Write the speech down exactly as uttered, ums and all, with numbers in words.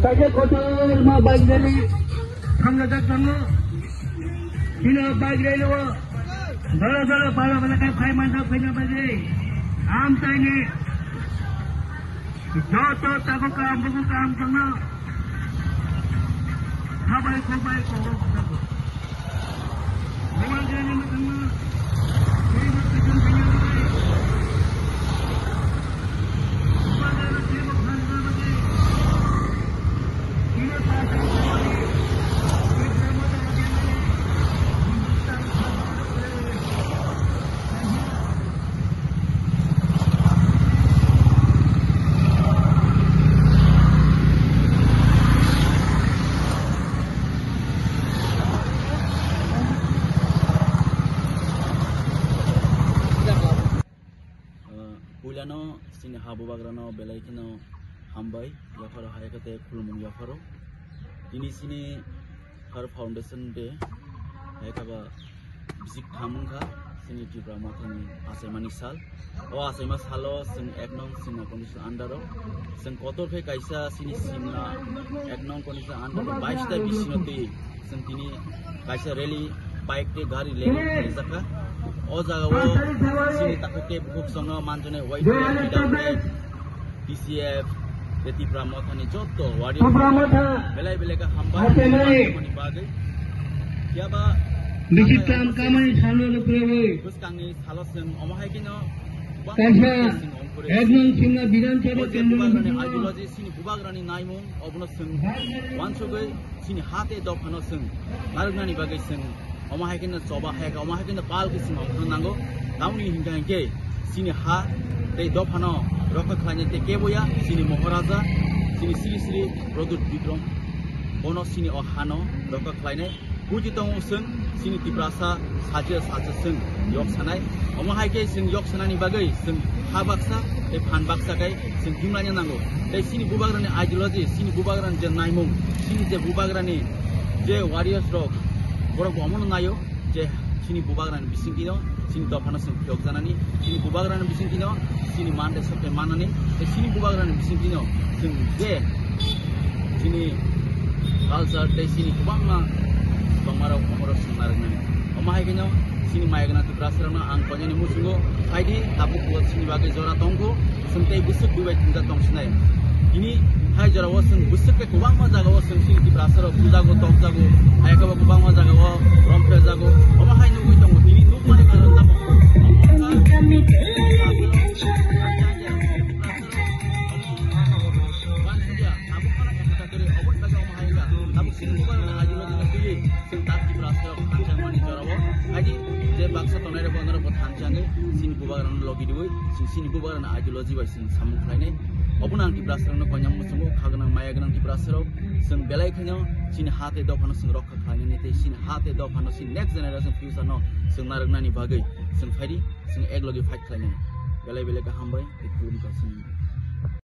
Kaisa kotor ma bike rally thangjak tongo. Bini bike rally o dole dole pala pala khe phai manjak phaina bagwi. Amchaini joto takhuk kaham bukhuk kaham tongno. Habai khokbai kok. Ah, puilano chini ha bubagrano belai kheno hambai, yapharo hai khe tei khulumung yapharo. Tini chini Har Foundation Day, hai khe ba bisik tham wngkha chini Tipra Mothani achaimani sal. O achaima salo chwng ek nong Simna condition under o chwng kotor khe kaisa chini Simna ek nong condition under o bais ta bisino twi chwng tini kaisa rally bike tei gari rally khaijak kha. O jaga o chini takhuk tei bukhuk chwngno manjaknai Y T F leader tei T C F, tei Tipra Mothani joto warrior belai belai khe hambai, hambai bagwi. Phiya ba bisik tham kamani salo rwphawi bwskangni salo chwng omo hai kheno kaisa chwng ongkhorwi ek nong Simna Bidhan Sabha o je kendro bubagrani ideology, chini bubagrani naimung, obono chwng uansugwi chini ha tei dophano chwng narwknani bagwi chwng omo hai kheno choba hai khe, omo hai kheno pal khe chwng ongkhorna nango. Tamoni hinkha hinkhe chini ha tei dophano rokha khlainai tei keboya chini Moharaja, chini Sri Sri Pradyut Bikram, bono chini o hano rokha khlainai. Buji tongo chwng, chini Tiprasa sajwk sajwk chwng yok sanai. Omo hai khe chwng yok sanani bagwi chwng ha baksa tei phan baksa khe chwng thumlaina nango. Tei chini bubagrani ideology, chini bubagrani je naimung, chini je bubagrani je warriors rok, borok bo omono naio je chini bubagrani bisingtwino chini dophano chwng phiyok janani, chini bubagrani bisingtwino chini man tei sokthai mannani, tei chini bubagrani bisingtwino chwng je chini culture tei chini kwbangma tongmarok omorok swng narwknani. Omo hai kheno chini maya gwnang Tiprasarokno ang koinani muchungo phaidi, tabuk bo chini bagwi jora tongkho, chwng tei bwswk dubai thwngjak tongsinai. Tini hai jorao chwng bwswk tei kwbangma jagao chwng chini Tiprasarok bujago, tokjago, hai khe bo kwbangma jagao romphrejago. Omo hai nugwi tongo, tini nukmani karon tamo? Omo wngkha Tiprasarok. Tabuk phano ekta khe obo thajak omo hai wngkha. Tabuk chini bubagrani ideology no twiwi chwng tak Tiprasarok thansa mani jorao. Haidi je baksa tongnai rok bono rok bo thansa wngwi chini bubagrano logi diwi chwng chini bubagrani ideology bai chwng samung khlainai. Obono ang Tiprasarokno koinani muchungo kha gwnang maya gwnang Tiprasarok chwng belai kheno chini ha tei dophano chwng rokha khlainani tei chini ha tei dophano chini next generation future no chwng narwknani bagwi chwng phaidi chwng ek logi fight khlainai. Belai belai khe hambai tei khulumkha chini.